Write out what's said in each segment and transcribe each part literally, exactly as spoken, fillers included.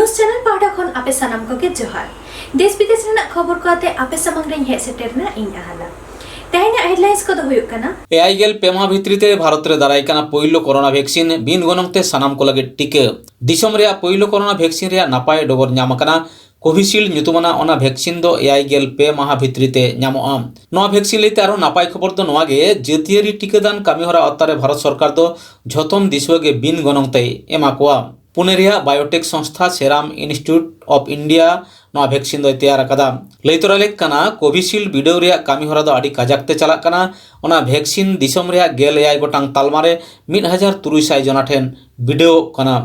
News channel ᱯᱟᱦᱴᱟ ᱠᱷᱚᱱ ᱟᱯᱮ ᱥᱟᱱᱟᱢ ᱠᱚᱜᱮ ᱡᱚᱦᱟᱨ᱾ ᱫᱮᱥ ᱵᱤᱫᱮᱥ ᱨᱮᱱᱟᱜ ᱠᱷᱚᱵᱚᱨ ᱠᱚ ᱟᱛᱮ ᱟᱯᱮ ᱥᱟᱢᱟᱝ ᱨᱮᱧ ᱦᱮᱡ ᱥᱮᱴᱮᱨ ᱮᱱᱟ ᱤᱧ ᱟᱦᱟᱞᱟ᱾ ᱛᱮᱦᱮᱧᱟᱜ ᱦᱮᱰᱞᱟᱭᱤᱱᱥ ᱠᱚᱫᱚ ᱦᱩᱭᱩᱜ ᱠᱟᱱᱟ᱾ ᱮᱭᱟᱭ ᱜᱮᱞ ᱯᱮ ᱢᱟᱦᱟ ᱵᱷᱤᱛᱨᱤ ᱛᱮ ᱵᱷᱟᱨᱚᱛ ᱨᱮ ᱫᱟᱨᱟᱭ ᱠᱟᱱᱟ ᱯᱳᱭᱞᱳ ᱠᱳᱨᱳᱱᱟ ᱵᱷᱮᱠᱥᱤᱱ ᱵᱤᱱ ᱜᱚᱱᱚᱝ ᱛᱮ ᱥᱟᱱᱟᱢ ᱠᱚ ᱞᱟᱹᱜᱤᱫ ᱴᱤᱠᱟᱹ᱾ ᱫᱤᱥᱚᱢ ᱨᱮᱭᱟᱜ ᱯᱳᱭᱞᱳ ᱠᱳᱨᱳᱱᱟ ᱵᱷᱮᱠᱥᱤᱱ ᱨᱮᱭᱟᱜ ᱱᱟᱯᱟᱭ ᱰᱚᱜᱚᱨ ᱧᱟᱢ ᱟᱠᱟᱱᱟ᱾ ᱠᱳᱵᱷᱤᱥᱤᱞᱰ ᱧᱩᱛᱩᱢᱟᱱᱟᱜ ᱚᱱᱟ ᱵᱷᱮᱠᱥᱤᱱ ᱫᱚ ᱮᱭᱟᱭ ᱜᱮᱞ ᱯᱮ ᱢᱟᱦᱟ ᱵᱷᱤᱛᱨᱤ ᱛᱮ ᱧᱟᱢᱚᱜᱼᱟ᱾ ᱱᱚᱣᱟ ᱵᱷᱮᱠᱥᱤᱱ ᱞᱟᱹᱭᱛᱮ ᱟᱨᱦᱚᱸ ᱱᱟᱯᱟᱭ ᱠᱷᱚᱵᱚᱨ ᱫᱚ ᱱᱚᱣᱟ ᱜᱮ, ᱡᱟᱹᱛᱤᱭᱟᱹᱨᱤ ᱴᱤᱠᱟᱹᱫᱟᱱ ᱠᱟᱹᱢᱤᱦᱚᱨᱟ ᱟᱣᱛᱟ ᱨᱮ ᱵᱷᱟᱨᱚᱛ ᱥᱚᱨᱠᱟᱨ ᱫᱚ ᱡᱷᱚᱛᱚᱢ ᱫᱤᱥᱩᱣᱟᱹ ᱜᱮ ᱵᱤᱱ ᱜᱚᱱᱚᱝ ᱛᱮᱭ ᱮᱢᱟ ᱠᱚᱣᱟ᱾ ᱯᱩᱱᱮ ᱨᱮᱭᱟᱜ ᱵᱟᱭᱳᱴᱮᱠ ᱥᱚᱝᱥᱛᱷᱟ Serum Institute of India ᱱᱚᱣᱟ ᱵᱷᱮᱠᱥᱤᱱ ᱫᱚᱭ ᱛᱮᱭᱟᱨ ᱟᱠᱟᱫᱟ᱾ ᱞᱟᱹᱭ ᱛᱚᱨᱟ ᱞᱮᱠ ᱠᱟᱱᱟ, ᱠᱳᱵᱷᱤᱥᱤᱞᱰ ᱵᱤᱰᱟᱹᱣ ᱨᱮᱭᱟᱜ ᱠᱟᱹᱢᱤᱦᱚᱨᱟ ᱫᱚ ᱟᱹᱰᱤ ᱠᱟᱡᱟᱠ ᱛᱮ ᱪᱟᱞᱟᱜ ᱠᱟᱱᱟ᱾ ᱚᱱᱟ ᱵᱷᱮᱠᱥᱤᱱ ᱫᱤᱥᱚᱢ ᱨᱮᱭᱟᱜ ᱜᱮᱞ ᱮᱭᱟᱭ ᱜᱚᱴᱟᱝ ᱛᱟᱞᱢᱟ ᱨᱮ ᱢᱤᱫ ᱦᱟᱡᱟᱨ ᱛᱩᱨᱩᱭ ᱥᱟᱭ ᱡᱚᱱᱟ ᱴᱷᱮᱱ ᱵᱤᱰᱟᱹᱣᱚᱜ ᱠᱟᱱᱟ᱾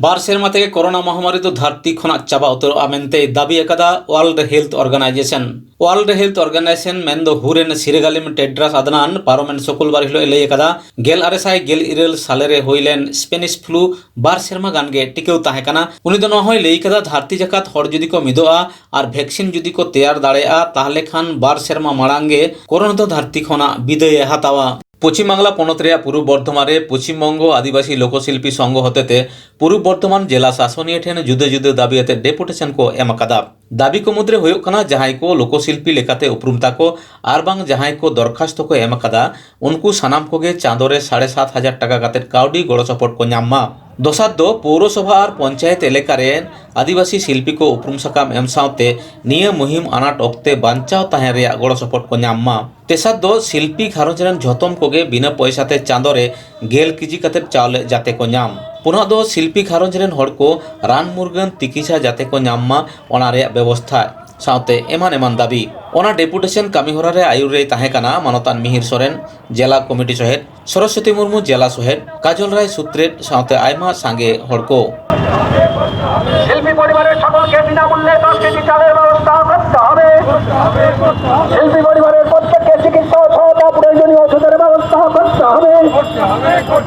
ᱵᱟᱨ ᱥᱮᱨᱢᱟ ᱛᱮᱜᱮ ᱠᱳᱨᱳᱱᱟ ᱢᱚᱦᱟᱢᱟᱨᱤ ᱫᱚ ᱫᱷᱟᱹᱨᱛᱤ ᱠᱷᱚᱱᱟᱜ ᱪᱟᱵᱟ ᱩᱛᱟᱹᱨᱚᱜᱼᱟ ᱢᱮᱱᱛᱮᱭ ᱫᱟᱹᱵᱤ ᱟᱠᱟᱫᱟ world health organisation. World health organisation ᱢᱮᱱᱫᱚ ᱦᱩ ᱨᱮᱱ ᱥᱤᱨᱟᱹ ᱜᱟᱹᱞᱤᱢ ᱴᱮᱰᱨᱟᱥ ᱟᱫᱱᱟᱱ ᱯᱟᱨᱚᱢᱮᱱ ᱥᱩᱠᱩᱞᱵᱟᱨ ᱦᱤᱞᱳᱜ ᱮ ᱞᱟᱹᱭ ᱟᱠᱟᱫᱟ, ᱜᱮᱞ ᱟᱨᱮ ᱥᱟᱭ ᱜᱮᱞ ᱤᱨᱟᱹᱞ ᱥᱟᱞᱮ ᱨᱮ ᱦᱩᱭ ᱞᱮᱱ ᱥᱯᱮᱱᱤᱥ ᱯᱷᱞᱩ ᱵᱟᱨ ᱥᱮᱨᱢᱟ ᱜᱟᱱ ᱜᱮ ᱴᱤᱠᱟᱹᱣ ᱛᱟᱦᱮᱸ ᱠᱟᱱᱟ᱾ ᱩᱱᱤ ᱫᱚ ᱱᱚᱣᱟ ᱦᱚᱸᱭ ᱞᱟᱹᱭ ᱠᱟᱫᱟ, ᱫᱷᱟᱹᱨᱛᱤ ᱡᱟᱠᱟᱛ ᱦᱚᱲ ᱡᱩᱫᱤ ᱠᱚ ᱢᱤᱫᱚᱜᱼᱟ ᱟᱨ ᱵᱷᱮᱠᱥᱤᱱ ᱡᱩᱫᱤ ᱠᱚ ᱛᱮᱭᱟᱨ ᱫᱟᱲᱮᱭᱟᱜᱼᱟ, ᱛᱟᱦᱞᱮ ᱠᱷᱟᱱ ᱵᱟᱨ ᱥᱮᱨᱢᱟ ᱢᱟᱲᱟᱝ ᱜᱮ ᱠᱳᱨᱳᱱᱟ ᱫᱚ ᱫᱷᱟᱹᱨᱛᱤ ᱠᱷᱚᱱᱟᱜ ᱵᱤᱫᱟᱹᱭᱮ ᱦᱟᱛᱟᱣᱟ᱾ ᱯᱚᱪᱷᱤᱢ ᱵᱟᱝᱞᱟ ᱯᱚᱱᱚᱛ ᱨᱮᱭᱟᱜ ᱯᱩᱨᱩᱵ ᱵᱚᱨᱫᱷᱚᱢᱟᱱ ᱨᱮ ᱯᱚᱪᱷᱤᱢ ᱵᱚᱝᱜᱚ ᱟᱹᱫᱤᱵᱟᱹᱥᱤ ᱞᱳᱠᱚ ᱥᱤᱞᱯᱤ ᱥᱚᱝᱜᱷᱚ ᱦᱚᱛᱮᱛᱮ ᱯᱩᱨᱩᱵ ᱵᱚᱨᱫᱷᱚᱢᱟᱱ ᱡᱮᱞᱟ ᱥᱟᱥᱚᱱᱤᱭᱟᱹ ᱴᱷᱮᱱ ᱡᱩᱫᱟᱹ ᱡᱩᱫᱟᱹ ᱫᱟᱹᱵᱤ ᱟᱛᱮ ᱰᱮᱯᱩᱴᱮᱥᱚᱱ ᱠᱚ ᱮᱢ ᱟᱠᱟᱫᱟ᱾ ᱫᱟᱹᱵᱤ ᱠᱚ ᱢᱩᱫᱽᱨᱮ ᱦᱩᱭᱩᱜ ᱠᱟᱱᱟ, ᱡᱟᱦᱟᱸᱭ ᱠᱚ ᱞᱳᱠᱚ ᱥᱤᱞᱯᱤ ᱞᱮᱠᱟᱛᱮ ᱩᱯᱨᱩᱢ ᱛᱟᱠᱚ ᱟᱨ ᱵᱟᱝ ᱡᱟᱦᱟᱸᱭ ᱠᱚ ᱫᱚᱨᱠᱷᱟᱥᱛᱚ ᱠᱚ ᱮᱢ ᱟᱠᱟᱫᱟ, ᱩᱱᱠᱩ ᱥᱟᱱᱟᱢ ᱠᱚᱜᱮ ᱪᱟᱸᱫᱚ ᱨᱮ ᱥᱟᱲᱮ ᱥᱟᱛ ᱦᱟᱡᱟᱨ ᱴᱟᱠᱟ ᱠᱟᱛᱮ ᱠᱟᱹᱣᱰᱤ ᱜᱚᱲᱚ ᱥᱚᱯᱚᱦᱚᱫ ᱠᱚ ᱧᱟᱢ ᱢᱟ᱾ ᱫᱚᱥᱟᱨ ᱫᱚ, ᱯᱳᱣᱨᱚᱥᱚᱵᱷᱟ ᱟᱨ ᱯᱚᱧᱪᱟᱭᱮᱛ ᱮᱞᱟᱠᱟ ᱨᱮᱱ ᱟᱹᱫᱤᱵᱟᱹᱥᱤ ᱥᱤᱞᱯᱤ ᱠᱚ ᱩᱯᱨᱩᱢ ᱥᱟᱠᱟᱢ ᱮᱢ ᱥᱟᱶᱛᱮ ᱱᱤᱭᱟᱹ ᱢᱩᱦᱤᱢ ᱟᱱᱟᱴ ᱚᱠᱛᱮ ᱵᱟᱧᱪᱟᱣ ᱛᱟᱦᱮᱸ ᱨᱮᱭᱟᱜ ᱜᱚᱲᱚ ᱥᱚᱯᱚᱦᱚᱫ ᱠᱚ ᱧᱟᱢ ᱢᱟ᱾ ᱛᱮᱥᱟᱨ ᱫᱚ, ᱥᱤᱞᱯᱤ ᱜᱷᱟᱨᱚᱸᱡᱽ ᱨᱮᱱ ᱡᱷᱚᱛᱚᱢ ᱠᱚᱜᱮ ᱵᱤᱱᱟᱹ ᱯᱚᱭᱥᱟ ᱛᱮ ᱪᱟᱸᱫᱚ ᱨᱮ ᱜᱮᱞ ᱠᱮᱡᱤ ᱠᱟᱛᱮ ᱪᱟᱣᱞᱮ ᱡᱟᱛᱮ ᱠᱚ ᱧᱟᱢ᱾ ᱯᱩᱱᱟᱜ ᱫᱚ, ᱥᱤᱞᱯᱤ ᱜᱷᱟᱨᱚᱸᱡᱽ ᱨᱮᱱ ᱦᱚᱲ ᱠᱚ ᱨᱟᱱ ᱢᱩᱨᱜᱟᱹᱱ ᱛᱤᱠᱤᱪᱷᱟ ᱡᱟᱛᱮ ᱠᱚ ᱧᱟᱢ ᱢᱟ, ᱚᱱᱟ ᱨᱮᱭᱟᱜ ᱵᱮᱵᱚᱥᱛᱷᱟ ᱥᱟᱶᱛᱮ ᱮᱢᱟᱱ ᱮᱢᱟᱱ ᱫᱟᱹᱵᱤ᱾ ᱚᱱᱟ ᱰᱮᱯᱩᱴᱮᱥᱚᱱ ᱠᱟᱹᱢᱤ ᱦᱚᱨᱟ ᱨᱮ ᱟᱹᱭᱩᱨ ᱨᱮᱭ ᱛᱟᱦᱮᱸ ᱠᱟᱱᱟ ᱢᱟᱱᱚᱛᱟᱱ ᱢᱤᱦᱤᱨ ᱥᱚᱨᱮᱱ, ᱡᱮᱞᱟ ᱠᱚᱢᱤᱴᱤ ᱥᱚᱦᱮᱫ, ᱥᱚᱨᱚᱥᱚᱛᱤ ᱢᱩᱨᱢᱩ, ᱡᱮᱞᱟ ᱥᱚᱦᱮᱫ, ᱠᱟᱡᱚᱞ ᱨᱟᱭ ᱥᱩᱛᱨᱮᱛ ᱥᱟᱶᱛᱮ ᱟᱭᱢᱟ ᱥᱟᱸᱜᱮ ᱦᱚᱲ ᱠᱚ᱾ শিল্পী পরিবারের সকলকে বিনামূল্যে দশ কেজি চালের ব্যবস্থা করতে হবে। শিল্পী পরিবারের প্রত্যেককে চিকিৎসা ও সহায়তা প্রয়োজনীয় ওষুধের ব্যবস্থা করতে হবে।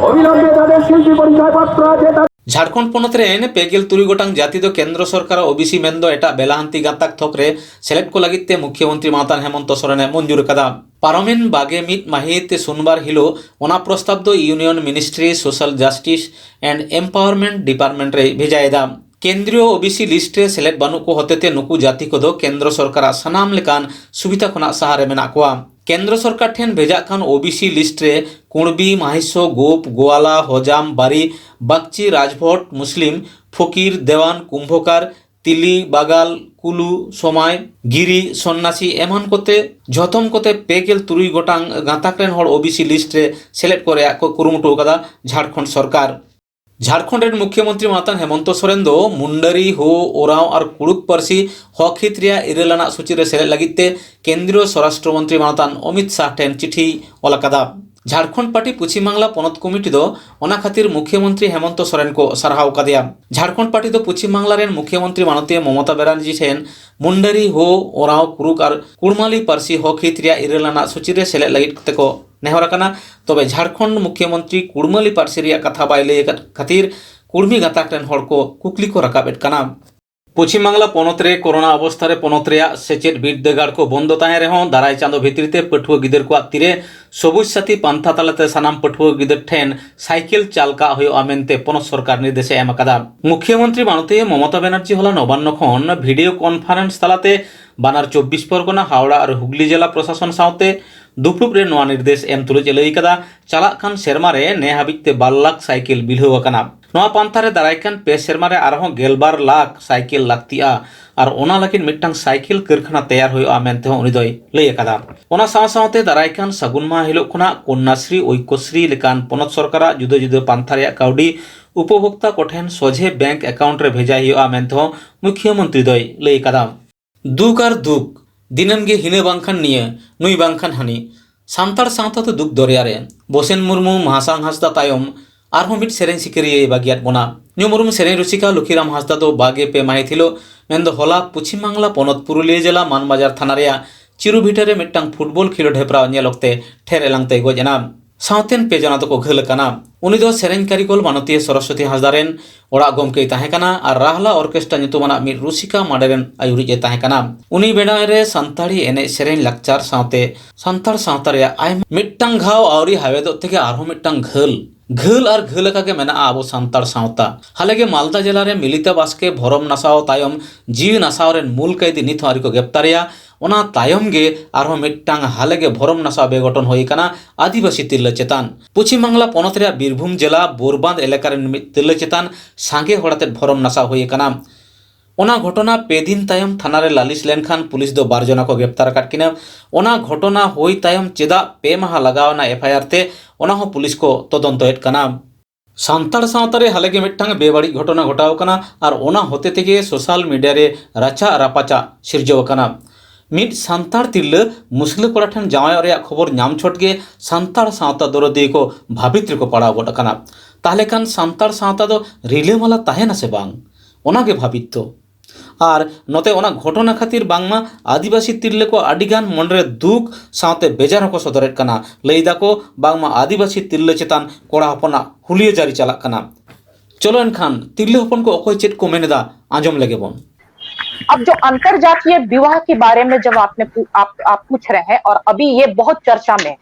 অবিলম্বে তাদের শিল্পী পরিচয়পত্র আছে, তাদের ᱡᱷᱟᱲᱠᱷᱚᱸᱰ ᱯᱚᱱᱚᱛ ᱨᱮᱱ ᱯᱮ ᱜᱮᱞ ᱛᱩᱨᱩᱭ ᱜᱚᱴᱟᱝ ᱡᱟᱹᱛᱤ ᱫᱚ ᱠᱮᱱᱫᱨᱚ ᱥᱚᱨᱠᱟᱨᱟᱜ ᱳᱵᱤᱥᱤ ᱢᱮᱱᱫᱚ ᱮᱴᱟᱜ ᱵᱮᱞᱟᱦᱟᱱᱛᱤ ᱜᱟᱛᱟᱠ ᱛᱷᱚᱠ ᱨᱮ ᱥᱮᱞᱮᱫ ᱠᱚ ᱞᱟᱹᱜᱤᱫ ᱛᱮ ᱢᱩᱠᱷᱭᱚᱢᱚᱱᱛᱨᱤ ᱢᱟᱱᱚᱛᱟᱱ ᱦᱮᱢᱚᱱᱛᱚ ᱥᱚᱨᱮᱱᱮ ᱢᱚᱧᱡᱩᱨ ᱟᱠᱟᱫᱟ᱾ ᱯᱟᱨᱚᱢᱮᱱ ᱵᱟᱜᱮ ᱢᱤᱫ ᱢᱟᱹᱦᱤᱛ ᱥᱳᱢᱵᱟᱨ ᱦᱤᱞᱳᱜ ᱚᱱᱟ ᱯᱨᱚᱥᱛᱟᱵ ᱫᱚ Union Ministry Social Justice and Empowerment Department ᱨᱮᱭ ᱵᱷᱮᱡᱟᱭᱮᱫᱟ᱾ ᱠᱮᱱᱫᱨᱤᱭᱚ ᱳᱵᱤᱥᱤ ᱞᱤᱥᱴ ᱨᱮ ᱥᱮᱞᱮᱫ ᱵᱟᱹᱱᱩᱜ ᱠᱚ ᱦᱚᱛᱮᱛᱮ ᱱᱩᱠᱩ ᱡᱟᱹᱛᱤ ᱠᱚᱫᱚ ᱠᱮᱱᱫᱨᱚ ᱥᱚᱨᱠᱟᱨᱟᱜ ᱥᱟᱱᱟᱢ ᱞᱮᱠᱟᱱ ᱥᱩᱵᱤᱫᱷᱟ ᱠᱷᱚᱱᱟᱜ ᱥᱟᱦᱟᱨᱮ ᱢᱮᱱᱟᱜ ᱠᱚᱣᱟ᱾ ᱠᱮᱱᱫᱨᱚ ᱥᱚᱨᱠᱟᱨ ᱴᱷᱮᱱ ᱵᱷᱮᱡᱟᱜ ᱠᱟᱱ ᱳᱵᱤᱥᱤ ᱞᱤᱥᱴ ᱨᱮ ᱠᱩᱬᱵᱤ, ᱢᱟᱦᱤᱥᱚ, ᱜᱳᱯ, ᱜᱳᱣᱟᱞᱟ, ᱦᱚᱡᱟᱢ, ᱵᱟᱨᱤ, ᱵᱟᱜᱽᱪᱤ, ᱨᱟᱡᱽᱵᱷᱚᱴ, ᱢᱩᱥᱞᱤᱢ, ᱯᱷᱚᱠᱤᱨ, ᱫᱮᱣᱟᱱ, ᱠᱩᱢᱵᱷᱚᱠᱟᱨ, ᱛᱤᱞᱤ, ᱵᱟᱜᱟᱞ, ᱠᱩᱞᱩ, ᱥᱚᱢᱟᱭ, ᱜᱤᱨᱤ, ᱥᱚᱱᱱᱟᱥᱤ ᱮᱢᱟᱱ ᱠᱚᱛᱮ ᱡᱷᱚᱛᱚᱢ ᱠᱚᱛᱮ ᱯᱮ ᱜᱮᱞ ᱛᱩᱨᱩᱭ ᱜᱚᱴᱟᱝ ᱜᱟᱸᱛᱟᱠ ᱨᱮᱱ ᱦᱚᱲ ᱳᱵᱤᱥᱤ ᱞᱤᱥᱴ ᱨᱮ ᱥᱮᱞᱮᱫ ᱠᱚ ᱨᱮᱭᱟᱜ ᱠᱚ ᱠᱩᱨᱩᱢᱩᱴᱩ ᱟᱠᱟᱫᱟ ᱡᱷᱟᱲᱠᱷᱚᱸᱰ ᱥᱚᱨᱠᱟᱨ᱾ ᱡᱷᱟᱲᱠᱷᱚᱸᱰ ᱨᱮᱱ ᱢᱩᱠᱷᱭᱚᱢᱚᱱᱛᱨᱤ ᱢᱟᱱᱚᱛᱟᱱ ᱦᱮᱢᱚᱱᱛᱚ ᱥᱚᱨᱮᱱ ᱫᱚ ᱢᱩᱱᱰᱟᱨᱤ, ᱦᱳ, ᱳᱨᱟᱸᱣ ᱟᱨ ᱠᱩᱲᱩᱠ ᱯᱟᱹᱨᱥᱤ ᱦᱚᱠ ᱦᱤᱛ ᱨᱮᱭᱟᱜ ᱤᱨᱟᱹᱞ ᱟᱱᱟᱜ ᱥᱩᱪᱤ ᱨᱮ ᱥᱮᱞᱮᱫ ᱞᱟᱹᱜᱤᱫ ᱛᱮ ᱠᱮᱱᱫᱨᱤᱭᱚ ᱥᱚᱨᱟᱥᱴᱨᱚ ᱢᱚᱱᱛᱨᱤ ᱢᱟᱱᱚᱛᱟᱱ ᱚᱢᱤᱛ ᱥᱟᱦ ᱴᱷᱮᱱ ᱪᱤᱴᱷᱤ ᱚᱞ ᱟᱠᱟᱫᱟ᱾ ᱡᱷᱟᱲᱠᱷᱚᱸᱰ ᱯᱟᱨᱴᱤ ᱯᱚᱪᱷᱤᱢ ᱵᱟᱝᱞᱟ ᱯᱚᱱᱚᱛ ᱠᱚᱢᱤᱴᱤ ᱫᱚ ᱚᱱᱟ ᱠᱷᱟᱹᱛᱤᱨ ᱢᱩᱠᱷᱭᱚᱢᱚᱱᱛᱨᱤ ᱦᱮᱢᱚᱱᱛᱚ ᱥᱚᱨᱮᱱ ᱠᱚ ᱥᱟᱨᱦᱟᱣ ᱟᱠᱟᱫᱮᱭᱟ᱾ ᱡᱷᱟᱲᱠᱷᱚᱸᱰ ᱯᱟᱨᱴᱤ ᱫᱚ ᱯᱚᱪᱷᱤᱢ ᱵᱟᱝᱞᱟ ᱨᱮᱱ ᱢᱩᱠᱷᱭᱚᱢᱚᱱᱛᱨᱤ ᱢᱟᱱᱚᱛᱤᱭᱟᱹ ᱢᱚᱢᱚᱛᱟ ᱵᱮᱱᱟᱨᱡᱤ ᱴᱷᱮᱱ ᱢᱩᱱᱰᱟᱨᱤ, ᱦᱳ, ᱳᱨᱟᱸᱣ, ᱠᱩᱲᱩᱠ ᱟᱨ ᱠᱩᱲᱢᱟᱞᱤ ᱯᱟᱹᱨᱥᱤ ᱦᱚᱠ ᱦᱤᱛ ᱨᱮᱭᱟᱜ ᱤᱨᱟᱹᱞ ᱟᱱᱟᱜ ᱥᱩᱪᱤ ᱨᱮ ᱥᱮᱞᱮᱫ ᱞᱟᱹᱜᱤᱫ ᱛᱮᱠᱚ ᱱᱮᱦᱚᱨ ᱟᱠᱟᱱᱟ᱾ ᱛᱚᱵᱮ ᱡᱷᱟᱲᱠᱷᱚᱸᱰ ᱢᱩᱠᱷᱭᱚᱢᱚᱱᱛᱨᱤ ᱠᱩᱲᱢᱟᱞᱤ ᱯᱟᱹᱨᱥᱤ ᱨᱮᱭᱟᱜ ᱠᱟᱛᱷᱟ ᱵᱟᱭ ᱞᱟᱹᱭ ᱟᱠᱟᱫ ᱠᱷᱟᱹᱛᱤᱨ ᱠᱩᱲᱢᱤ ᱜᱟᱸᱛᱟᱠ ᱨᱮᱱ ᱦᱚᱲ ᱠᱚ ᱠᱩᱠᱞᱤ ᱠᱚ ᱨᱟᱠᱟᱵ ᱮᱫ ᱠᱟᱱᱟ᱾ ᱯᱚᱪᱷᱤᱢ ᱵᱟᱝᱞᱟ ᱯᱚᱱᱚᱛ ᱨᱮ ᱠᱳᱨᱳᱱᱟ ᱚᱵᱚᱥᱛᱷᱟ ᱨᱮ ᱯᱚᱱᱚᱛ ᱨᱮᱭᱟᱜ ᱥᱮᱪᱮᱫ ᱵᱤᱨᱫᱟᱹᱜᱟᱲ ᱠᱚ ᱵᱚᱱᱫᱚ ᱛᱟᱦᱮᱸ ᱨᱮᱦᱚᱸ ᱫᱟᱨᱟᱭ ᱪᱟᱸᱫᱚ ᱵᱷᱤᱛᱨᱤ ᱛᱮ ᱯᱟᱹᱴᱷᱩᱣᱟᱹ ᱜᱤᱫᱟᱹᱨ ᱠᱚᱣᱟᱜ ᱛᱤᱨᱮ ᱥᱚᱵᱩᱡ ᱥᱟᱛᱷᱤ ᱯᱟᱱᱛᱷᱟ ᱛᱟᱞᱟᱛᱮ ᱥᱟᱱᱟᱢ ᱯᱟᱹᱴᱷᱩᱣᱟᱹ ᱜᱤᱫᱟᱹᱨ ᱴᱷᱮᱱ ᱥᱟᱭᱠᱮᱞ ᱪᱟᱞ ᱠᱟᱜ ᱦᱩᱭᱩᱜᱼᱟ ᱢᱮᱱᱛᱮ ᱯᱚᱱᱚᱛ ᱥᱚᱨᱠᱟᱨ ᱱᱤᱨᱫᱮᱥ ᱮ ᱮᱢ ᱟᱠᱟᱫᱟ᱾ ᱢᱩᱠᱷᱭᱚᱢᱚᱱᱛᱨᱤ ᱢᱟᱱᱚᱛᱤᱭᱟᱹ ᱢᱚᱢᱚᱛᱟ ᱵᱮᱱᱟᱨᱡᱤ ᱦᱚᱞᱟ ᱱᱚᱵᱟᱱᱱᱚ ᱠᱷᱚᱱ ᱵᱷᱤᱰᱤᱭᱳ ᱠᱚᱱᱯᱷᱟᱨᱮᱱᱥ ᱛᱟᱞᱟᱛᱮ ᱵᱟᱱᱟᱨ ᱪᱚᱵᱵᱤᱥ ᱯᱚᱨᱜᱚᱱᱟ, ᱦᱟᱣᱲᱟ ᱟᱨ ᱦᱩᱜᱽᱞᱤ ᱡᱮᱞᱟ ᱯᱨᱚᱥᱟᱥᱚᱱ ᱥᱟᱶᱛᱮ ᱫᱩᱯᱲᱩᱵ ᱨᱮ ᱱᱚᱣᱟ ᱱᱤᱨᱫᱮᱥ ᱮᱢ ᱛᱩᱞᱩᱡ ᱮ ᱞᱟᱹᱭ ᱟᱠᱟᱫᱟ᱾ ᱪᱟᱞᱟᱜ ᱠᱟᱱ ᱥᱮᱨᱢᱟ ᱨᱮ ᱱᱮ ᱦᱟᱹᱵᱤᱡ ᱛᱮ ᱵᱟᱨ ᱞᱟᱠᱷ ᱥᱟᱭᱠᱮᱞ ᱵᱤᱞᱦᱟᱹᱣ ᱟᱠᱟᱱᱟ᱾ ᱱᱚᱣᱟ ᱯᱟᱱᱛᱷᱟ ᱨᱮ ᱫᱟᱨᱟᱭ ᱠᱟᱱ ᱯᱮ ᱥᱮᱨᱢᱟ ᱨᱮ ᱟᱨᱦᱚᱸ ᱜᱮᱞᱵᱟᱨ ᱞᱟᱠᱷ ᱥᱟᱭᱠᱮᱞ ᱞᱟᱹᱠᱛᱤᱜᱼᱟ ᱟᱨ ᱚᱱᱟ ᱞᱟᱹᱜᱤᱫ ᱢᱤᱫᱴᱟᱝ ᱥᱟᱭᱠᱮᱞ ᱠᱟᱹᱨᱠᱷᱟᱱᱟ ᱛᱮᱭᱟᱨ ᱦᱩᱭᱩᱜᱼᱟ ᱢᱮᱱᱛᱮ ᱦᱚᱸ ᱩᱱᱤ ᱫᱚᱭ ᱞᱟᱹᱭ ᱟᱠᱟᱫᱟ᱾ ᱚᱱᱟ ᱥᱟᱶ ᱥᱟᱶᱛᱮ ᱫᱟᱨᱟᱭ ᱠᱟᱱ ᱥᱟᱹᱜᱩᱱ ᱢᱟᱦᱟ ᱦᱤᱞᱳᱜ ᱠᱷᱚᱱᱟᱜ ᱠᱚᱱᱱᱟᱥᱨᱤ, ᱳᱭᱠᱚᱥᱨᱤ ᱞᱮᱠᱟᱱ ᱯᱚᱱᱚᱛ ᱥᱚᱨᱠᱟᱨᱟᱜ ᱡᱩᱫᱟᱹ ᱡᱩᱫᱟᱹ ᱯᱟᱱᱛᱷᱟ ᱨᱮᱭᱟᱜ ᱠᱟᱹᱣᱰᱤ ᱩᱯᱚᱵᱷᱳᱠᱛᱟ ᱠᱚᱴᱷᱮᱱ ᱥᱚᱡᱷᱮ ᱵᱮᱝᱠ ᱮᱠᱟᱣᱩᱱᱴ ᱨᱮ ᱵᱷᱮᱡᱟᱭ ᱦᱩᱭᱩᱜᱼᱟ ᱢᱮᱱᱛᱮ ᱦᱚᱸ ᱢᱩᱠᱷᱭᱚᱢᱚᱱᱛᱨᱤ ᱫᱚᱭ ᱞᱟᱹᱭ ᱟᱠᱟᱫᱟ᱾ ᱫᱩᱠ ᱟᱨ ᱫᱩᱠ, ᱫᱤᱱᱟᱹᱢ ᱜᱮ ᱦᱤᱱᱟᱹ ᱵᱟᱝᱠᱷᱟᱱ ᱱᱤᱭᱟᱹ, ᱱᱩᱭ ᱵᱟᱝᱠᱷᱟᱱ ᱦᱟᱹᱱᱤ᱾ ᱥᱟᱱᱛᱟᱲ ᱥᱟᱶᱛᱟ ᱫᱚ ᱫᱩᱠ ᱫᱚᱨᱭᱟ ᱨᱮ᱾ ᱵᱚᱥᱮᱱ ᱢᱩᱨᱢᱩ, ᱢᱟᱦᱟᱥᱟᱝ ᱦᱟᱸᱥᱫᱟ ᱛᱟᱭᱚᱢ ᱟᱨᱦᱚᱸ ᱢᱤᱫ ᱥᱮᱨᱮᱧ ᱥᱤᱠᱟᱹᱨᱤᱭᱟᱹᱭ ᱵᱟᱹᱜᱤᱭᱟᱫ ᱵᱚᱱᱟ᱾ ᱧᱩᱢ ᱩᱨᱩᱢ ᱥᱮᱨᱮᱧ ᱨᱩᱥᱤᱠᱟ ᱞᱩᱠᱷᱤᱨᱟᱢ ᱦᱟᱸᱥᱫᱟ ᱫᱚ ᱵᱟᱜᱮ ᱯᱮ ᱢᱟᱹᱦᱤᱛ ᱦᱤᱞᱳᱜ, ᱢᱮᱱᱫᱚ ᱦᱚᱞᱟ, ᱯᱚᱪᱷᱤᱢ ᱵᱟᱝᱞᱟ ᱯᱚᱱᱚᱛ ᱯᱩᱨᱩᱞᱤᱭᱟᱹ ᱡᱮᱞᱟ ᱢᱟᱱᱵᱟᱡᱟᱨ ᱛᱷᱟᱱᱟ ᱨᱮᱭᱟᱜ ᱪᱤᱨᱩᱵᱷᱤᱴᱟᱹ ᱨᱮ ᱢᱤᱫᱴᱟᱝ ᱯᱷᱩᱴᱵᱚᱞ ᱠᱷᱮᱞᱳᱰ ᱦᱮᱯᱨᱟᱣ ᱧᱮᱞ ᱚᱠᱛᱮ ᱴᱷᱮᱨ ᱮᱞᱟᱝ ᱛᱮᱭ ᱜᱚᱡ ᱮᱱᱟ᱾ ᱥᱟᱶᱛᱮᱱ ᱯᱮ ᱡᱚᱱᱟ ᱫᱚᱠᱚ ᱜᱷᱟᱹᱞ ᱟᱠᱟᱱᱟ᱾ ᱩᱱᱤ ᱫᱚ ᱥᱮᱨᱮᱧ ᱠᱟᱹᱨᱤᱜᱚᱞ ᱢᱟᱱᱚᱛᱤᱭᱟᱹ ᱥᱚᱨᱚᱥᱚᱛᱤ ᱦᱟᱸᱥᱫᱟ ᱨᱮᱱ ᱚᱲᱟᱜ ᱜᱚᱢᱠᱮᱭ ᱛᱟᱦᱮᱸ ᱠᱟᱱᱟ ᱟᱨ ᱨᱟᱦᱞᱟ ᱚᱨᱠᱮᱥᱴᱨᱟ ᱧᱩᱛᱩᱢᱟᱱᱟᱜ ᱢᱤᱫ ᱨᱩᱥᱤᱠᱟ ᱢᱟᱰᱮ ᱨᱮᱱ ᱟᱹᱭᱩᱨᱤᱡ ᱮ ᱛᱟᱦᱮᱸ ᱠᱟᱱᱟ᱾ ᱩᱱᱤ ᱵᱮᱱᱟᱣ ᱨᱮ ᱥᱟᱱᱛᱟᱲᱤ ᱮᱱᱮᱡ ᱥᱮᱨᱮᱧ ᱞᱟᱠᱪᱟᱨ ᱥᱟᱶᱛᱮ ᱥᱟᱱᱛᱟᱲ ᱥᱟᱶᱛᱟ ᱨᱮᱭᱟᱜ ᱟᱭᱢᱟ ᱢᱤᱫᱴᱟᱝ ᱜᱷᱟᱣ ᱟᱹᱣᱨᱤ ᱦᱟᱣᱮᱫᱚᱜ ᱛᱮᱜᱮ ᱟᱨᱦᱚᱸ ᱢᱤᱫᱴᱟᱝ ᱜᱷᱟᱹᱞ ᱜᱷᱟᱹᱞ ᱟᱨ ᱜᱷᱟᱹᱞ ᱟᱠᱟ ᱜᱮ ᱢᱮᱱᱟᱜᱼᱟ ᱟᱵᱚ ᱥᱟᱱᱛᱟᱲ ᱥᱟᱶᱛᱟ᱾ ᱦᱟᱞᱮ ᱜᱮ ᱢᱟᱞᱫᱟ ᱡᱮᱞᱟ ᱨᱮ ᱢᱤᱞᱤᱛᱟ ᱵᱟᱥᱠᱮ ᱵᱷᱚᱨᱚᱢ ᱱᱟᱥᱟᱣ ᱛᱟᱭᱚᱢ ᱡᱤᱣᱤ ᱱᱟᱥᱟᱣ ᱨᱮᱱ ᱢᱩᱞ ᱠᱟᱹᱭᱫᱤ ᱱᱤᱛ ᱦᱚᱸ ᱟᱹᱣᱨᱤ ᱠᱚ ᱜᱨᱮᱯᱛᱟᱨᱮᱭᱟ᱾ ᱚᱱᱟ ᱛᱟᱭᱚᱢ ᱜᱮ ᱟᱨᱦᱚᱸ ᱢᱤᱫᱴᱟᱝ ᱦᱟᱞᱮ ᱜᱮ ᱵᱷᱚᱨᱚᱢ ᱱᱟᱥᱟᱣ ᱵᱮᱜᱷᱚᱴᱚᱱ ᱦᱩᱭ ᱟᱠᱟᱱᱟ ᱟᱹᱫᱤᱵᱟᱹᱥᱤ ᱛᱤᱨᱞᱟᱹ ᱪᱮᱛᱟᱱ᱾ ᱯᱚᱪᱷᱤᱢ ᱵᱟᱝᱞᱟ ᱯᱚᱱᱚᱛ ᱨᱮᱭᱟᱜ ᱵᱤᱨᱵᱷᱩᱢ ᱡᱮᱞᱟ ᱵᱳᱨᱵᱟᱸᱫ ᱮᱞᱟᱠᱟ ᱨᱮᱱ ᱢᱤᱫ ᱛᱤᱨᱞᱟᱹ ᱪᱮᱛᱟᱱ ᱥᱟᱸᱜᱮ ᱦᱚᱲ ᱟᱛᱮᱫ ᱵᱷᱚᱨᱚᱢ ᱱᱟᱥᱟᱣ ᱦᱩᱭ ᱟᱠᱟᱱᱟ᱾ ᱚᱱᱟ ᱜᱷᱚᱴᱚᱱᱟ ᱯᱮ ᱫᱤᱱ ᱛᱟᱭᱚᱢ ᱛᱷᱟᱱᱟ ᱨᱮ ᱞᱟᱹᱞᱤᱥ ᱞᱮᱱᱠᱷᱟᱱ ᱯᱩᱞᱤᱥ ᱫᱚ ᱵᱟᱨ ᱡᱚᱱᱟ ᱠᱚ ᱜᱨᱮᱯᱛᱟᱨ ᱟᱠᱟᱫ ᱠᱤᱱᱟ᱾ ᱚᱱᱟ ᱜᱷᱚᱴᱚᱱᱟ ᱦᱩᱭ ᱛᱟᱭᱚᱢ ᱪᱮᱫᱟᱜ ᱯᱮ ᱢᱟᱦᱟ ᱞᱟᱜᱟᱣ ᱮᱱᱟ ᱮᱯᱷ ᱟᱭ ᱟᱨ ᱛᱮ, ᱚᱱᱟ ᱦᱚᱸ ᱯᱩᱞᱤᱥ ᱠᱚ ᱛᱚᱫᱚᱱᱛᱚᱭᱮᱫ ᱠᱟᱱᱟ᱾ ᱥᱟᱱᱛᱟᱲ ᱥᱟᱶᱛᱟ ᱨᱮ ᱦᱟᱞᱮ ᱜᱮ ᱢᱤᱫᱴᱟᱝ ᱵᱮᱵᱟᱹᱲᱤᱡ ᱜᱷᱚᱴᱚᱱᱟ ᱜᱷᱚᱴᱟᱣ ᱟᱠᱟᱱᱟ ᱟᱨ ᱚᱱᱟ ᱦᱚᱛᱮ ᱛᱮᱜᱮ ᱥᱳᱥᱟᱞ ᱢᱤᱰᱤᱭᱟ ᱨᱮ ᱨᱟᱪᱟᱜ ᱨᱟᱯᱟᱪᱟᱜ ᱥᱤᱨᱡᱟᱹᱣ ᱟᱠᱟᱱᱟ᱾ ᱢᱤᱫ ᱥᱟᱱᱛᱟᱲ ᱛᱤᱨᱞᱟᱹ ᱢᱩᱥᱞᱟᱹ ᱠᱚᱲᱟ ᱴᱷᱮᱱ ᱡᱟᱶᱟᱭᱚᱜ ᱨᱮᱭᱟᱜ ᱠᱷᱚᱵᱚᱨ ᱧᱟᱢ ᱪᱷᱚᱴ ᱜᱮ ᱥᱟᱱᱛᱟᱲ ᱥᱟᱶᱛᱟ ᱫᱚᱨᱚᱫᱤᱭᱟᱹ ᱠᱚ ᱵᱷᱟᱵᱤᱛ ᱨᱮᱠᱚ ᱯᱟᱲᱟᱣ ᱜᱚᱫ ᱟᱠᱟᱱᱟ᱾ ᱛᱟᱦᱞᱮ ᱠᱷᱟᱱ ᱥᱟᱱᱛᱟᱲ ᱥᱟᱶᱛᱟ ᱫᱚ ᱨᱤᱞᱟᱹᱢᱟᱞᱟ ᱛᱟᱦᱮᱱᱟ ᱥᱮ ᱵᱟᱝ? ᱚᱱᱟᱜᱮ ᱵᱷᱟᱵᱤᱛ ᱫᱚ᱾ ᱟᱨ ᱱᱚᱛᱮ ᱚᱱᱟ ᱜᱷᱚᱴᱚᱱᱟ ᱠᱷᱟᱹᱛᱤᱨ ᱵᱟᱝᱢᱟ ᱟᱹᱫᱤᱵᱟᱹᱥᱤ ᱛᱤᱨᱞᱟᱹ ᱠᱚ ᱟᱹᱰᱤᱜᱟᱱ ᱢᱚᱱᱮᱨᱮ ᱫᱩᱠ ᱥᱟᱶᱛᱮ ᱵᱮᱡᱟᱨ ᱦᱚᱸᱠᱚ ᱥᱚᱫᱚᱨᱮᱫ ᱠᱟᱱᱟ᱾ ᱞᱟᱹᱭ ᱫᱟᱠᱚ ᱵᱟᱝᱢᱟ ᱟᱹᱫᱤᱵᱟᱹᱥᱤ ᱛᱤᱨᱞᱟᱹ ᱪᱮᱛᱟᱱ ᱠᱚᱲᱟ ᱦᱚᱯᱚᱱᱟᱜ ᱦᱩᱞᱤᱭᱟᱹ ᱡᱟᱹᱨᱤ ᱪᱟᱞᱟᱜ ᱠᱟᱱᱟ᱾ ᱪᱚᱞᱚ ᱮᱱᱠᱷᱟᱱ ᱛᱤᱨᱞᱟᱹ ᱦᱚᱯᱚᱱ ᱠᱚ ᱚᱠᱚᱭ ᱪᱮᱫ ᱠᱚ ᱢᱮᱱ ᱮᱫᱟ, ᱟᱸᱡᱚᱢ ᱞᱮᱜᱮ ᱵᱚᱱ᱾ अब जो अंतरजातीय विवाह के बारे में जब आपने पू- आप, आप पूछ रहे हैं और अभी ये बहुत चर्चा में है,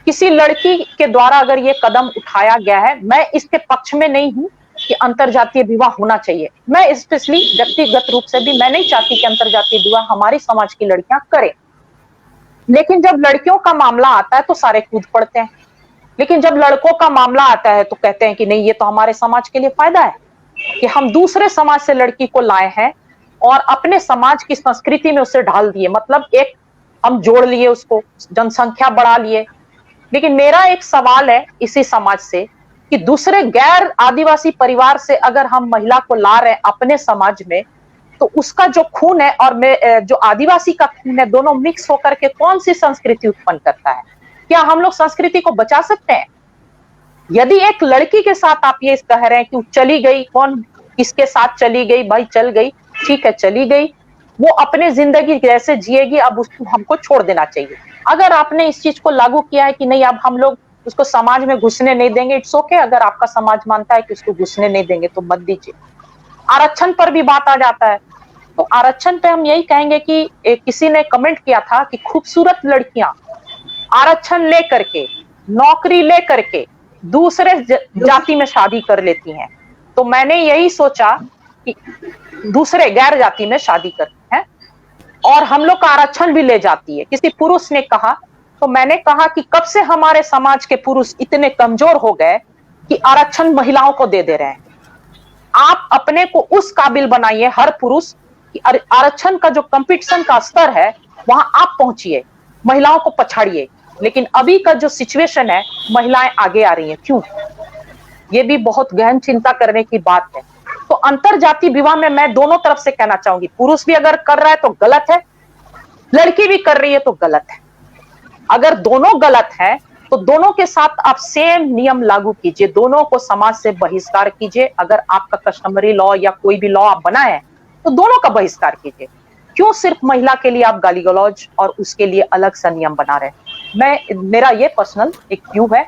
किसी लड़की के द्वारा अगर ये कदम उठाया गया है, मैं इसके पक्ष में नहीं हूं कि अंतरजातीय विवाह होना चाहिए। मैं स्पेशली व्यक्तिगत रूप से भी मैं नहीं चाहती कि अंतरजातीय विवाह हमारी समाज की लड़कियां करें। लेकिन जब लड़कियों का मामला आता है तो सारे कूद पड़ते हैं, लेकिन जब लड़कों का मामला आता है तो कहते हैं कि नहीं, ये तो हमारे समाज के लिए फायदा है कि हम दूसरे समाज से लड़की को लाए हैं और अपने समाज की संस्कृति में उसे ढाल दिए, मतलब एक हम जोड़ लिए उसको, जनसंख्या बढ़ा लिए। लेकिन मेरा एक सवाल है इसी समाज से कि दूसरे गैर आदिवासी परिवार से अगर हम महिला को ला रहे हैं अपने समाज में, तो उसका जो खून है और मैं जो आदिवासी का खून है, दोनों मिक्स होकर के कौन सी संस्कृति उत्पन्न करता है? क्या हम लोग संस्कृति को बचा सकते हैं? यदि एक लड़की के साथ आप ये कह रहे हैं कि चली गई, कौन किसके साथ चली गई, भाई चल गई, ठीक है चली गई, वो अपने जिंदगी जैसे जिएगी, अब उसको हमको छोड़ देना चाहिए। अगर आपने इस चीज को लागू किया है कि नहीं, अब हम लोग उसको समाज में घुसने नहीं देंगे, इट्स ओके। अगर आपका समाज मानता है कि उसको घुसने नहीं देंगे तो मत दीजिए। आरक्षण पर भी बात आ जाता है, तो आरक्षण पे हम यही कहेंगे कि एक किसी ने कमेंट किया था कि खूबसूरत लड़कियां आरक्षण लेकर के, नौकरी लेकर के दूसरे ज- जाति में शादी कर लेती हैं। तो मैंने यही सोचा कि दूसरे गैर जाति में शादी करती हैं और हम लोग का आरक्षण भी ले जाती है। किसी पुरुष ने कहा, तो मैंने कहा कि कब से हमारे समाज के पुरुष इतने कमजोर हो गए कि आरक्षण महिलाओं को दे दे रहे हैं। आप अपने को उस काबिल बनाइए हर पुरुष कि आर- आरक्षण का जो कंपटीशन का स्तर है, वहां आप पहुंचिए, महिलाओं को पछाड़िए। लेकिन अभी का जो सिचुएशन है, महिलाएं आगे आ रही हैं। क्यों? ये भी बहुत गहन चिंता करने की बात है। तो अंतर जाति विवाह में मैं दोनों तरफ से कहना चाहूंगी, पुरुष भी अगर कर रहा है तो गलत है, लड़की भी कर रही है तो गलत है। अगर दोनों गलत है तो दोनों के साथ आप सेम नियम लागू कीजिए, दोनों को समाज से बहिष्कार कीजिए। अगर आपका कस्टमरी लॉ या कोई भी लॉ आप बनाए हैं तो दोनों का बहिष्कार कीजिए। क्यों सिर्फ महिला के लिए आप गाली गलौज और उसके लिए अलग सा नियम बना रहे हैं? मैं, मेरा ये पर्सनल एक व्यू है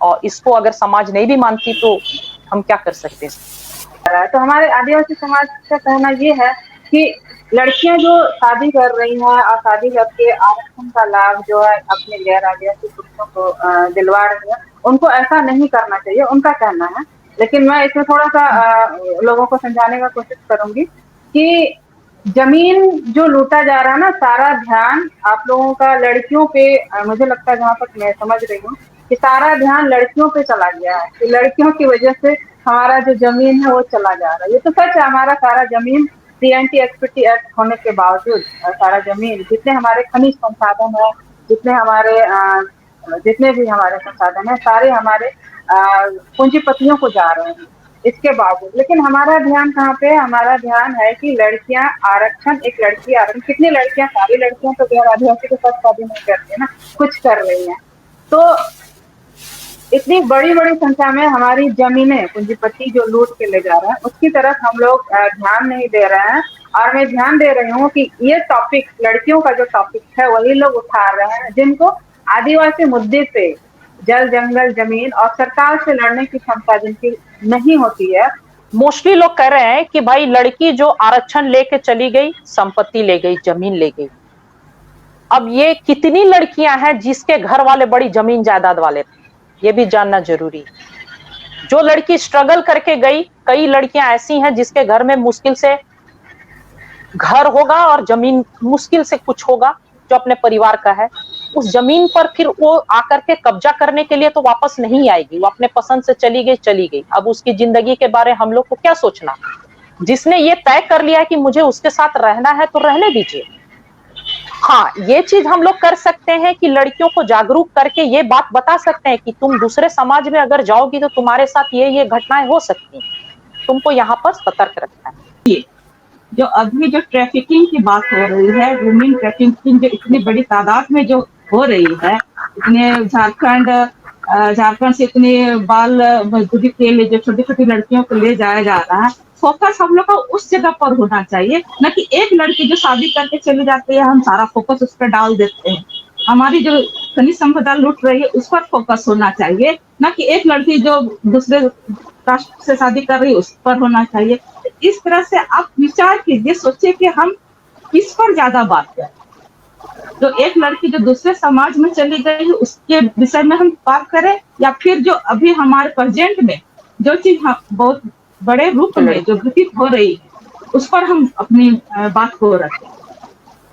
और इसको अगर समाज नहीं भी मानती तो हम क्या कर सकते हैं? रहा है। तो हमारे आदिवासी समाज का कहना ये है कि लड़कियां जो शादी कर रही हैं और शादी करके आरक्षण का लाभ जो है अपने गैर आदिवासी पुरुषों को अ, दिलवा रही है, उनको ऐसा नहीं करना चाहिए, उनका कहना है। लेकिन मैं इसमें थोड़ा सा अ, लोगों को समझाने का कोशिश करूंगी कि जमीन जो लूटा जा रहा है ना, सारा ध्यान आप लोगों का लड़कियों पे, अ, मुझे लगता है, जहां तक मैं समझ रही हूँ, कि सारा ध्यान लड़कियों पे चला गया है, कि लड़कियों की वजह से हमारा जो जमीन है वो चला जा रहा है। ये तो सच है, हमारा सारा जमीन सी एंड टी एक्सपीटी एक्ट होने के बावजूद, अ, सारा जमीन, जितने हमारे खनिज संसाधन है, जितने हमारे अ, जितने भी हमारे संसाधन है, सारे हमारे अ, पूंजीपतियों को जा रहे हैं। इसके बावजूद लेकिन हमारा ध्यान कहाँ पे है? हमारा ध्यान है कि लड़कियां आरक्षण, एक लड़की आरक्षण, कितनी लड़कियां, सारी लड़कियां तो गैर आदिवासी के साथ शादी नहीं करती ना, कुछ कर रही हैं। तो इतनी बड़ी बड़ी संख्या में हमारी जमीनें पूंजीपति जो लूट के ले जा रहे हैं, उसकी तरफ हम लोग अ, ध्यान नहीं दे रहे हैं। और मैं ध्यान दे रही हूँ कि ये टॉपिक, लड़कियों का जो टॉपिक है, वही लोग उठा रहे हैं, जिनको आदिवासी मुद्दे से, जल, जंगल, जमीन और सरकार से लड़ने की क्षमता जिनकी नहीं होती है। मोस्टली लोग कह रहे हैं कि भाई, लड़की जो आरक्षण लेके चली गई, संपत्ति ले गई, जमीन ले गई। अब ये कितनी लड़कियां हैं जिसके घर वाले बड़ी जमीन जायदाद वाले थे, ये भी जानना जरूरी है। जो लड़की स्ट्रगल करके गई, कई लड़कियां ऐसी हैं जिसके घर में मुश्किल से घर होगा और जमीन, मुश्किल से कुछ होगा जो अपने परिवार का है, उस जमीन पर फिर वो आकर के कब्जा करने के लिए तो वापस नहीं आएगी। वो अपने पसंद से चली गई, चली गई। अब उसकी जिंदगी के बारे हम लोग को क्या सोचना? जिसने ये तय कर लिया है कि मुझे उसके साथ रहना है, तो रहने दीजिए। हाँ, ये चीज हम लोग कर सकते हैं कि लड़कियों को जागरूक करके ये बात बता सकते हैं कि तुम दूसरे समाज में अगर जाओगी तो तुम्हारे साथ ये ये घटनाएं हो सकती हैं, तुमको यहाँ पर सतर्क रहना है। जो अभी जो ट्रैफिकिंग की बात हो रही है, वुमेन ट्रैफिकिंग जो इतनी बड़ी तादाद में जो हो रही है, इतने झारखंड अ, झारखंड से इतने बाल मजदूरी के लिए जो छोटी छोटी लड़कियों को ले जाया जा रहा है, फोकस हम लोग का उस जगह पर होना चाहिए, न कि एक लड़की जो शादी करके चली जाती है, हम सारा फोकस उस पर डाल देते हैं। हमारी जो खनिज संपदा लुट रही है, उस पर फोकस होना चाहिए, न कि एक लड़की जो दूसरे राष्ट्र से शादी कर रही है, उस पर होना चाहिए। इस तरह से आप विचार कीजिए, सोचिए कि हम किस पर ज्यादा बात करें। तो एक लड़की जो दूसरे समाज में चली गई है, उसके विषय में हम बात करें, या फिर जो अभी हमारे प्रेजेंट में जो चीज हम बहुत बड़े रूप में जो घटित हो रही है, उस पर हम अपनी अ, बात को रखें,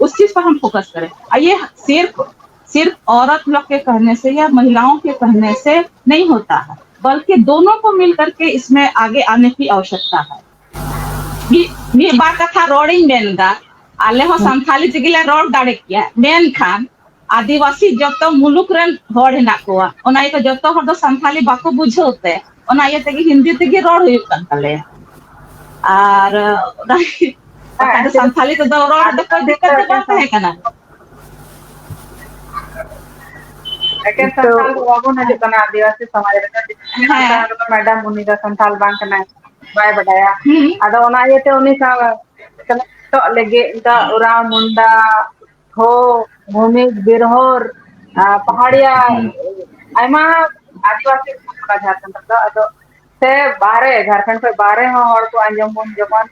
उस चीज पर हम फोकस करें। और ये सिर्फ सिर्फ औरत लोग के कहने से या महिलाओं के कहने से नहीं होता है, बल्कि दोनों को मिल करके इसमें आगे आने की आवश्यकता है। ᱢᱤᱫ ᱢᱤᱫ ᱵᱟᱨ ᱠᱟᱛᱷᱟ ᱨᱚᱲᱤᱧ ᱢᱮᱱᱫᱟ᱾ ᱟᱞᱮ ᱦᱚᱸ ᱥᱟᱱᱛᱷᱟᱞᱤ ᱛᱮᱜᱮ ᱞᱮ ᱨᱚᱲ ᱫᱟᱲᱮ ᱠᱮᱭᱟ, ᱢᱮᱱᱠᱷᱟᱱ ᱟᱹᱫᱤᱵᱟᱹᱥᱤ ᱡᱚᱛᱚ ᱢᱩᱞᱩᱠ ᱨᱮᱱ ᱦᱚᱲ ᱦᱮᱱᱟᱜ ᱠᱚᱣᱟ, ᱚᱱᱟ ᱤᱭᱟᱹᱛᱮ ᱡᱚᱛᱚ ᱦᱚᱲ ᱫᱚ ᱥᱟᱱᱛᱷᱟᱞᱤ ᱵᱟᱠᱚ ᱵᱩᱡᱷᱟᱹᱣ ᱛᱮ, ᱚᱱᱟ ᱤᱭᱟᱹ ᱛᱮᱜᱮ ᱦᱤᱱᱫᱤ ᱛᱮᱜᱮ ᱨᱚᱲ ᱦᱩᱭᱩᱜ ᱠᱟᱱ ᱛᱟᱞᱮᱭᱟ᱾ ᱟᱨ ᱚᱱᱟ ᱵᱟᱠᱷᱟᱱ ᱫᱚ ᱥᱟᱱᱛᱷᱟᱞᱤ ᱛᱮᱫᱚ ᱨᱚᱲ ᱨᱮᱫᱚ ᱠᱳᱭ ᱫᱤᱠᱠᱟᱛ ᱫᱚ ᱵᱟᱝ ᱛᱟᱦᱮᱸ ᱠᱟᱱᱟ᱾ ᱮᱠᱮᱱ ᱥᱟᱱᱛᱟᱲ ᱫᱚ ᱵᱟᱵᱚᱱ ᱦᱤᱡᱩᱜ ᱠᱟᱱᱟ ᱟᱹᱫᱤᱵᱟᱹᱥᱤ ᱥᱚᱢᱟᱡᱽ ᱨᱮ᱾ ᱥᱟᱱᱛᱟᱲ ᱫᱚ ᱢᱮᱰᱟᱢ ᱩᱱᱤ ᱫᱚ ᱥᱟᱱᱛᱟᱲ ᱵᱟᱝ ᱠᱟᱱᱟᱭ, ᱵᱟᱭ ᱵᱟᱰᱟᱭᱟ᱾ ᱟᱫᱚ ᱚᱱᱟ ᱤᱭᱟᱹᱛᱮ ᱩᱱᱤ ᱥᱟᱶ ᱥᱮᱞᱮᱫᱚᱜ ᱞᱟᱹᱜᱤᱫ ᱱᱤᱛᱚᱜ ᱳᱨᱟᱣ, ᱢᱩᱱᱰᱟ, ᱦᱳ, ᱵᱷᱩᱢᱤᱡ, ᱵᱤᱨᱦᱚᱨ, ᱟᱨ ᱯᱟᱦᱟᱲᱤᱭᱟ, ᱟᱭᱢᱟ ᱟᱹᱫᱤᱵᱟᱹᱥᱤ ᱠᱚ ᱢᱮᱱᱟᱜ ᱠᱚᱣᱟ ᱡᱷᱟᱲᱠᱷᱚᱸᱰ ᱨᱮᱫᱚ᱾ ᱟᱫᱚ ᱥᱮ ᱵᱟᱦᱨᱮ, ᱡᱷᱟᱲᱠᱷᱚᱸᱰ ᱠᱷᱚᱱ ᱵᱟᱦᱨᱮ ᱦᱚᱸ ᱦᱚᱲ ᱠᱚ ᱟᱸᱡᱚᱢ ᱵᱚᱱ, ᱡᱮᱢᱚᱱ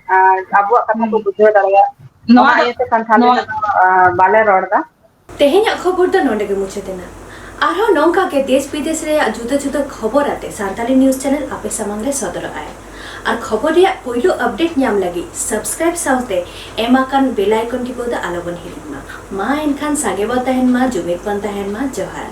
ᱟᱵᱚᱣᱟᱜ ᱠᱟᱛᱷᱟ ᱠᱚ ᱵᱩᱡᱷᱟᱹᱣ ᱫᱟᱲᱮᱭᱟᱜ᱾ ᱱᱚᱣᱟ ᱤᱭᱟᱹᱛᱮ ᱥᱟᱱᱛᱷᱟᱞᱤ ᱛᱮᱫᱚ ᱵᱟᱞᱮ ᱨᱚᱲ ᱮᱫᱟ᱾ ᱛᱮᱦᱮᱧᱟᱜ ᱠᱷᱚᱵᱚᱨ ᱫᱚ ᱱᱚᱰᱮ ᱜᱮ ᱢᱩᱪᱟᱹᱫ ᱮᱱᱟ᱾ ᱟᱨᱦᱚᱸ ᱱᱚᱝᱠᱟ ᱜᱮ ᱫᱮᱥ ᱵᱤᱫᱮᱥ ᱨᱮᱭᱟᱜ ᱡᱩᱫᱟᱹ ᱡᱩᱫᱟᱹ ᱠᱷᱚᱵᱚᱨ ᱟᱛᱮ ᱥᱟᱱᱛᱟᱲᱤ ᱱᱤᱭᱩᱡᱽ ᱪᱮᱱᱮᱞ ᱟᱯᱮ ᱥᱟᱢᱟᱝ ᱨᱮ ᱥᱚᱫᱚᱨᱚᱜᱼᱟᱭ᱾ ᱟᱨ ᱠᱷᱚᱵᱚᱨ ᱨᱮᱭᱟᱜ ᱯᱩᱭᱞᱩ ᱟᱯᱰᱮᱴ ᱧᱟᱢ ᱞᱟᱹᱜᱤᱫ ᱥᱟᱵᱥᱠᱨᱟᱭᱤᱵ ᱥᱟᱶᱛᱮ ᱮᱢ ᱟᱠᱟᱱ ᱵᱮᱞ ᱟᱭᱠᱚᱱ ᱴᱤᱯᱟᱹᱣ ᱫᱚ ᱟᱞᱚᱵᱚᱱ ᱦᱤᱲᱤᱧ ᱢᱟ᱾ ᱢᱟ ᱮᱱᱠᱷᱟᱱ ᱥᱟᱸᱜᱮ ᱵᱚᱱ ᱛᱟᱦᱮᱱ ᱢᱟ, ᱡᱩᱢᱤᱫ ᱵᱚᱱ ᱛᱟᱦᱮᱱ ᱢᱟ᱾ ᱡᱚᱦᱟᱨ᱾